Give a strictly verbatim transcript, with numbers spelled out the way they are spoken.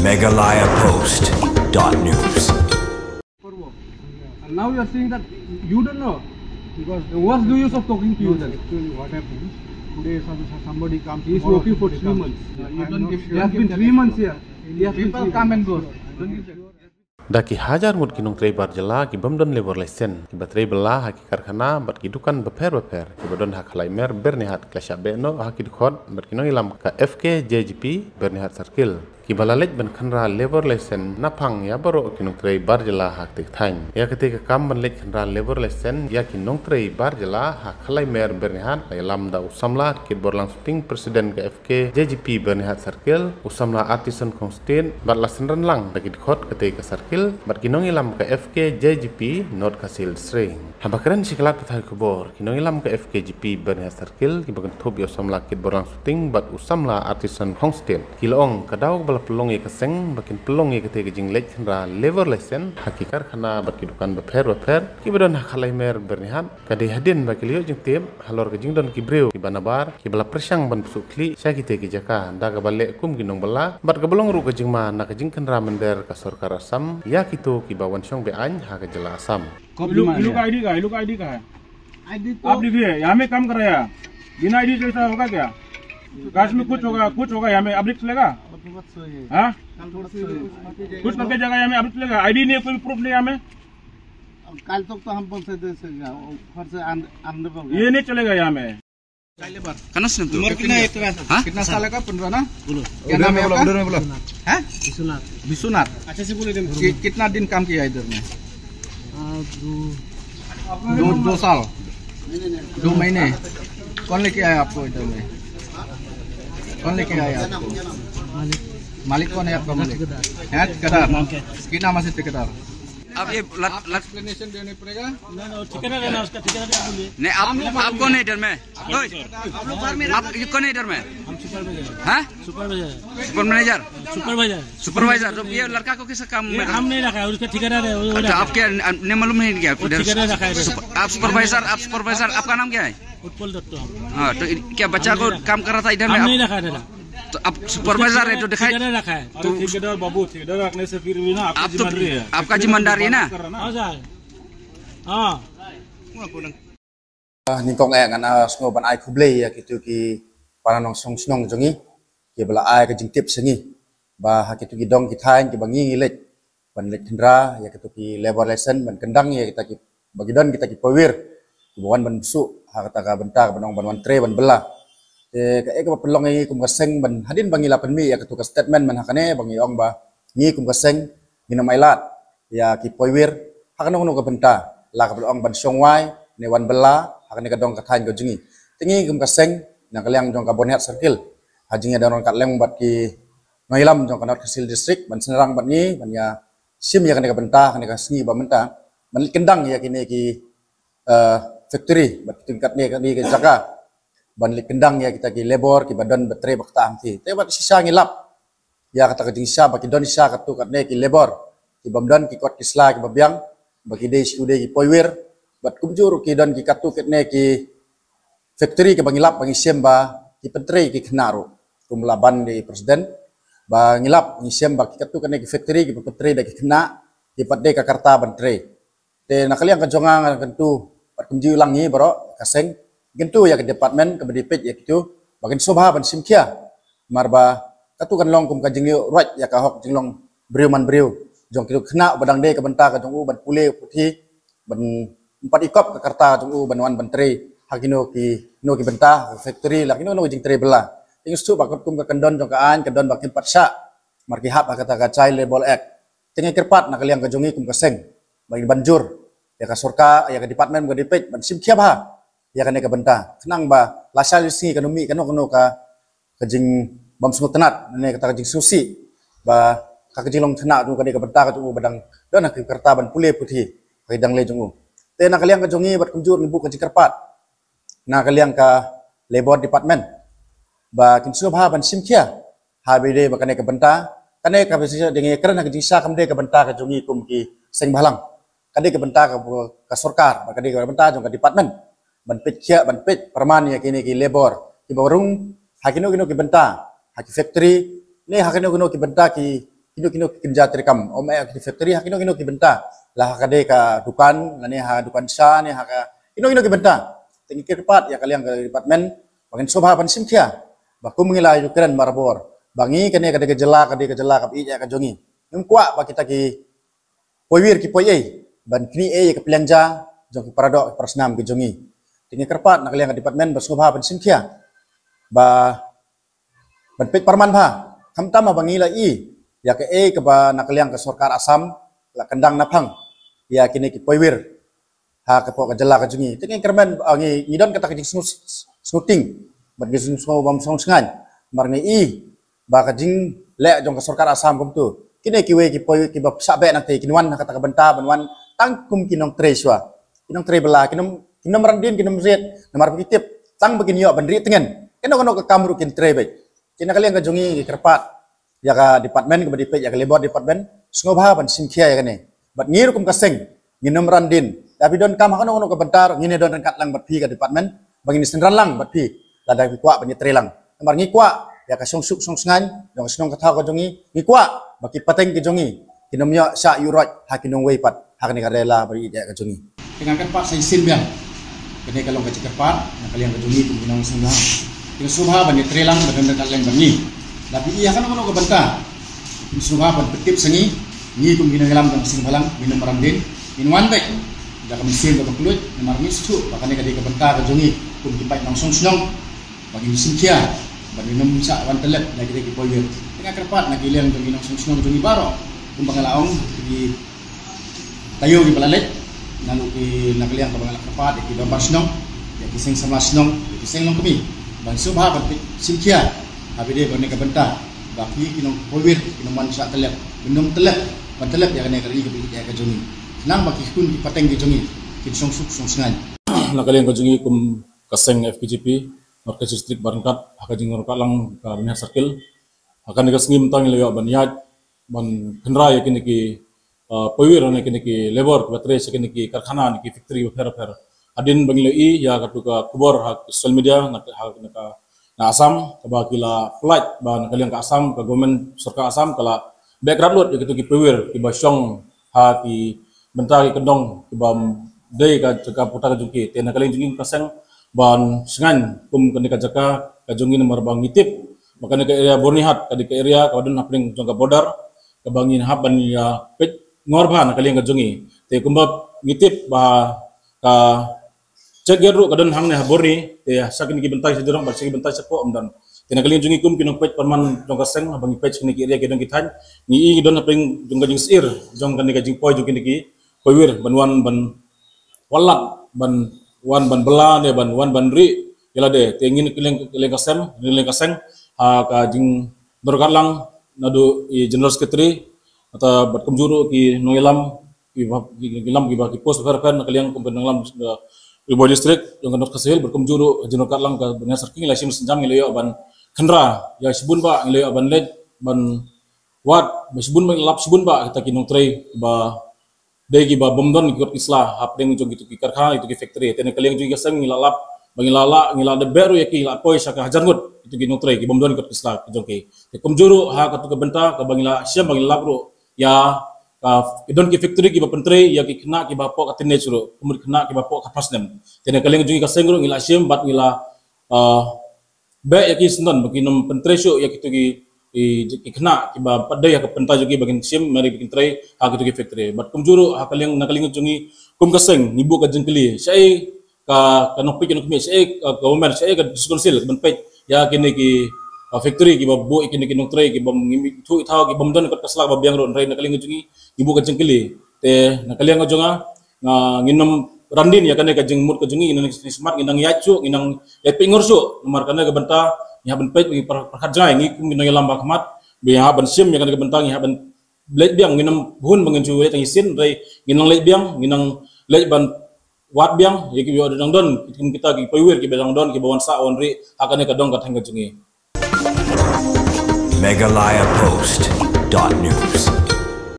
Meghalaya Post dot news. And now you are saying that you don't know. Because what's the use of talking to you then? Actually, what happens? Today, some, somebody comes. He's working for three months. You don't give. He has been three months here. He has been. People come and go. Don't give them. Da ki hajar ngut ki nongtrei bar jylla ki bym don labour license, ki ba trei bylla ha ki karkhana bad ki dukan bapher bapher, ki ba don ha Khalaimer, Byrnihat, ki la shah beh noh ha ki dkhot bad ki nongïalam ka F K J G P Byrnihat Circle, ki ba la leit ban khynra labour license naphang ïa baroh ki nongtrei bar jylla ha kata ka thaiñ. Ïa kata ka kam ban leit khynra labour license ïa ki nongtrei bar jylla ha Khalaimer, Byrnihat la ïalam da u samla Kitborlang Suting, President ka F K J G P Byrnihat Circle, u samla Artisan Khongstit, bad la synran lang da ki dkhot kata ka circle bad ki nongïalam ka F K J G P North Khasi Hills District. Haba kren shi kyllat pathai khubor, ki nongïalam ka F K J P Byrnihat Circle, ki ba kynthup ïa u samla Kitborlang Suting bad u samla Artisan Khongstit, ki la ong ka daw ba la pynlong ïa ka seng ba kin pynlong ïa kata ka jingleit khynra labour license ha ki karkhana bad ki dukan bapher bapher ki ba don ha Khalaimer, Byrnihat, ka dei hadien ba ki la ïoh jingtip halor ka jingdon ki briew ki ba nabar, ki ba la pyrshang ban pynsuh khlieh sha kita ki jaka da kaba leh kum ki nongbylla bad kaba long ruh ka jingma na ka jingkhynra mynder ka sorkar Assam ïa kito ki ba wan shong be-aiñ ha ka jylla Assam. ये लोग, ये लोग का आईडी कहाँ है? ये लोग का आईडी कहाँ है? आप देखिए, यहाँ में काम कर रहा है, बिना आईडी कैसा होगा क्या? काश में कुछ होगा, कुछ होगा यहाँ में, अभी चलेगा? हाँ, कुछ करके जाएगा यहाँ में, अभी चलेगा? आईडी नहीं है, कोई प्रूफ नहीं है यहाँ में। कल तक तो हम बोलते थे, घर से आन- आने पर ये नहीं चलेगा यहाँ में। कहाँ से तुम? उम्र कितना है तुम्हारा? हाँ? कितना साल का? पंद्रह ना? बोलो। क्या नाम है आपका? बोलो, बोलो। हैं? विश्वनाथ। विश्वनाथ। अच्छा से बोलो एकदम। कि, कितना दिन काम किया इधर में? आ, दो दो दो साल, दो महीने। कौन लेके आया आपको इधर में? कौन लेके आया आपको? मालिक कौन है आपका मालिक? हैं, ठेकेदार। कितना मास है ठेकेदार? अब ये लट, लट, एक्सप्लेनेशन देने पड़ेगा। नहीं, आप, आप कौन है इधर में? ओए, आप ये कौन है इधर में? हाँ? सुपर मैनेजर। सुपरवाइजर। सुपरवाइजर। तो ये लड़का को किसका काम में? हम नहीं रखा है, उसका ठेकेदार है, वो तो रखा है। आपके नहीं मालूम है क्या? वो ठेकेदार रखा है। सुपर- आप सुपरवाइजर, आप सुपरवाइजर, आपका नाम क्या है? उत्पल दत्त हम। हाँ, तो इन- क्या बच्चा को काम कर रहा था इधर हम में? नहीं आप- रखा है दादा। तो आप सुपरवाइजर है तो दिखाई। ठेकेदार रखा है। अरे ठेकेदार बाबू, ठेकेदार रखने से फिर भी ना आपका आप तो जिम्मेदारी है। आपका जिम्मेदारी है ना? हाँ सर। हाँ। Nyngkong eh ngan sngew ban ai khublei ïa kito ki para nongshong shnong jong ngi, ki ba la ai ka jingtip sha ngi ba ha kito ki dong ki thaiñ ki ba ngi ngi leit ban leit khynra ïa kito ki labour license ban kyndang ïa kita ki ba ki don kita ki pawir ki ba wan ban bsuh ha kata ka bynta ka ban ong ban wan trei ban bylla. Te ka eh ka ba pynlong ïa ngi kum ka seng ban hadien ba ngi la pynmih ïa kito ka statement man ha kane ba ngi ong ba ngi kum ka seng ngin ym ailad ïa ki pawir ha kano kano ka bynta, la ka ba la ong ban shong wai ne wan bylla ha kane ka dong ka thaiñ ka jong ngi. Te ngi kum ka seng na ka liang jong ka Byrnihat Circle ha jingïadon ryngkat lem bad ki nongïalam jong ka North Khasi Hills District ban synrang bad ngi ban ïa shim ïa kane ka bynta, kane ka sngi ba mynta ban leit kyndang ïa kine ki, eh, factory bad kito katne katne ki jaka ban leit kyndang ïa kita ki labour ki ba don ba trei ba ktah hangti. Te bad shisha ngi lap ïa kata ka jingshisha ba ki don shisha katto katne ki labour ki bym don ki kot ki sla ki ba biang ba ki dei shu dei ki pawir bad kumjuh ruh ki don ki katto katne ki factory ki ba ngi lap ba ngi shem ba ki pyntrei ki khynnah ruh. Kum la ban dei president ba ngi lap ngi shem ba ki katto katne ki factory ki ba pyntrei da ki khynnah ki pat dei ka karta ban trei. Te na ka liang ka jong nga ngan kyntu bad kumjuh lang ngi baroh ka seng, kyntu ïa ka department ka ba dei peit ïa kito ba kin sngewbha ban shim khia. Namar ba kato kan long kum ka jingleh ruh ïa ka hok jinglong briew man briew jong kito khynnah ba dang dei ka bynta ka jong u ban pule puthi ban ym pat ikop ka karta jong u ban wan ban trei ha kino kino ki bynta ha ka factory la kino kino ki jingtrei bylla. Te ngi sngewthuh ba katkum ka kyndon jong ka aiñ ka don ba kin pat shah namar ki hap ha kata ka Child Labour Act. Te ngi kyrpad na ka liang ka jong ngi kum ka seng ba ngi ban jur ïa ka sorkar ïa ka department ba ka dei peit ban shim khia bha ïa kane ka bynta khnang ba lashai lashisngi kan ym mih kano kano ka ka jingbym sngewtynnat ne kata ka jingsngewsih ba ka ka jinglong thynnah jong u ka dei ka bynta ka jong u ba dang don ha ki karta ban pule puthi ha ki dang leh jong u. Te na ka liang ka jong ngi bad kumjuh ngi buh ka jingkyrpad na ka liang ka Labour Department ba kin sngewbha ban shim khia ha ba ïadei ba kane ka bynta. Kane ka ba shisha dei ngi kren ha ka jingshisha kam dei ka bynta ka jong ngi kum ki seng bhalang, ka dei ka bynta ka, ka sorkar ba ka dei ka bynta jong ka department ban peit khia ban peit pyrman ïa kine ki labour ki ba rung ha kino kino ki bynta ha ki factory ne ha kino kino ki bynta ki kino kino ki kynja treikam, ym eh ki factory, ha kino kino ki bynta, la ha ka dei ka dukan, lane ha dukan sha, ne ha ka kino kino ki bynta. Te ngi kyrpad ïa ka liang ka department ba ngin sngewbha ban shim khia ba kum ngi la ïakren barabor ba ngi kane ka dei ka jylla, ka dei ka jylla kaba ïeit ïa ka jong ngi. Ngim kwah ba kita ki poiwir ki poi ei ban knieh ei ïa ka pliang ja jong ki paradoh ki parasnam ki jong ngi. Te ngi kyrpad na ka liang ka department ba sngewbha ban shim khia ba ban peit pyrman bha, khamtam ba ngi la i ïa kaei kaba na ka liang ka sorkar Assam la kyndang naphang ïa kine ki poiwir ha ka pok ka jylla ka jong ngi. Te ngi kyrmen, ah, ngi, ngi don kata ka jingsngew, sngewting bad ka jingsngew bam song sngan, namar ngi i ba ka jingleh jong ka sorkar Assam kumtu, kine kiwei ki poi kiba shah beh nangta kin wan ha kata ka bynta ban wan tang kum ki nongtrei shuwa, ki nongtrei bylla, kin ym, kin ym ran dien, kin ym riat, namar ba ki tip tang ba kin ïoh ban rieh tngen, kano kano ka kam ruh kin trei beit. Te na ka liang ka jong ngi ngi kyrpad ïa ka department kaba dei peit, ïa ka labour department, sngewbha ban shim khia ïa kane. Bad ngi ruh kum ka seng ngin ym ran dien. Lada phi donkam ha kano kano ka bynta, ngin ïa don ryngkat lang bad phi ka department ba ngin ïa synran lang bad phi lada phi kwah ban ïatrei lang. Namar ngi kwah ïa ka shongsuk shongsngain jong ka shnong ka thaw ka jong ngi, ngi kwah ba ki pateng ki jong ngi kin ym ïoh shah ïuh roit ha ki nongwei pat ha kane ka rila ba ïeit ïa ka jong ngi. Te nga kyrpad sa shisien biang. Kane ka long ka jingkyrpad na ka liang ka jong ngi kum ki nongïalam seng bhalang. Te sngewbha ban ïatrei lang ban don ryngkat lang bad ngi. Lada phi ïa kano kano ka bynta, phi sngewbha ban pyntip sa ngi. Ngi kum ki nongïalam jong ka seng bhalang ngin ym ran dien, ngin wan beit da ka mynsiem kaba kylluid, namar ngi sngewthuh ba kane ka dei ka bynta ka jong ngi kum ki paid nongshong shnong. Ba ngin shim khia ba ngin ym shah wan tyllep na ki, ki poiwir. Te nga kyrpad na ki liang jong ki nongshong shnong jong ngi baroh, kumba nga la ong, ki taïew kiba la leit, naduh ki na ka liang kaba nga la kyrpad ïa ki dorbar shnong, ïa ki seng samla shnong, ïa ki seng longkmie, ban sngewbha ban shim khia ha ba dei ba kane ka bynta ba ki, ki nongpoiwir kin ym wan shah tyllep, kin ym tyllep, ban tyllep ïa kane ka ri kaba ïeit ïa ka jong ngi. Khnang ba ki khun ki pateng ki jong ngi kin shongsuk shongsngain. Na ka liang ka jong ngi kum ka seng F K J P, North Kachar District, ba ryngkat ha ka jingryngkat lang ka Baniatsingthow Circle. Ha kane ka sngi mynta ngi la ïoh ban ïaid ban khynra ïa kine ki, uh, poiwir ne kine ki labour kiba trei sha kine ki karkhana ne ki factory bapher bapher. Hadien ba ngi la i ïa katu ka khubor ha social media na, ha, na ka, na Assam, kaba ki la pynlait ba na ka liang ka Assam, ka government sorkar Assam ka la beh krad lut ïa kitu ki poiwir kiba shong ha ki bynta ki kyndong kiba dei ka jaka puta ka jong ki. Te na ka liang jong ngi ka seng ban sngew kum kane ka jaka ka jong ngi namar ba ngi tip ba kane ka area Byrnihat ka dei ka area kaba don hapdeng jong ka border kaba ngin hap ban ïa peit ngor bha na ka liang ka jong ngi. Te kumba ngi tip ba ka check gate ruh ka don hangne ha Byrni, te sha kine ki bynta sha jrong bad sha ki bynta shapoh ym don. Te na ka liang jong ngi kum ki nongpeit pyrman jong ka seng, haba ngi peit sha kine ki area ki don ki thaiñ, ngi i ngi don hapdeng jong ka jingsyier jong kane ka jingpoi jong kine ki poiwir ban wan ban wallam, ban wan ban bylla ne ban wan ban rieh ïa lade. Te ngi na ka liang, liang ka seng, liang ka seng, ha ka jingdorkar lang naduh i General Secretary, bad kumjuh ruh ki nongïalam kiba, ki, ki lam kiba ki post bapher bapher na ka liang kum ka nongïalam, uh, Ri Bhoi District jong ka North Khasi Hills, bad kumjuh ruh jingdorkar lang ka Baniatsingthow Circle, ngi la shim synjam, ngi la ïoh ban khynra ïa shibun bah, ngi la ïoh ban leit ban wad ba shibun bah, lap shibun bah kita ki nongtrei ba dei kiba bym don ki kot ki sla hapdeng jong kitu ki karkhana, kitu ki factory. Te na ka liang jong ngi ka seng ngi la lap ba ngi la lah, ngi la dep beh ruh ïa ki, la poi sha ka hajar ngut kitu ki nongtrei ki bym don ki kot ki sla ki jong ki. Te kumjuh ruh ha katu ka bynta kaba ngi la shim ba ngi la lap ruh ïa ka, ki don ki factory kiba pyntrei ïa ki khynnah kiba hapoh ka teenage ruh, kumjuh khynnah kiba hapoh ka phra snem. Te na ka liang jong ngi ka seng ruh ngi la shim bad ngi la, uh, beh ïa ki syndon ba kin ym pyntrei shuh ïa kitu ki, ki, ki khynnah kiba pat dei ha ka bynta jong ki ba kin shim, mari ba kin trei ha kitu ki factory. Bad kumjuh ruh ha ka liang, na ka liang jong ngi kum ka seng ngi buh ka jingkylli shaei ka, ka nongpeit ka nongkmie, shaei ka government, shaei ka district council ka ban peit ïa kine ki, uh, factory kiba buh ïa kine ki nongtrei kiba ngim ithuh ithaw, ki bym don kot ka sla ba biang ruh. Hynrei na ka liang jong ngi ngi buh ka jingkylli. Te na ka liang jong nga, nga ngin ym ran dien ïa kane ka jingmut ka jong ngi, ngin nang smat, ngin nang ïaid shuh, ngin nang ïaid peit ngor shuh. Namar kane ka bynta ngi hap ban peit, ngi pyrkhat jngai, ngi kum ngi nongïalam ba khmat ba ngi hap ban shim ïa kane ka bynta, ngi hap ban leit biang, ngin ym hun ba ngin shu leit tang shisien, hynrei ngin nang leit biang, ngin nang leit ban wad biang ïa kiba dang don, kum kita ki poiwir kiba dang don, kiba wan sah wan rieh ha kane ka dong ka thaiñ ka jong ngi. Meghalaya Post dot news.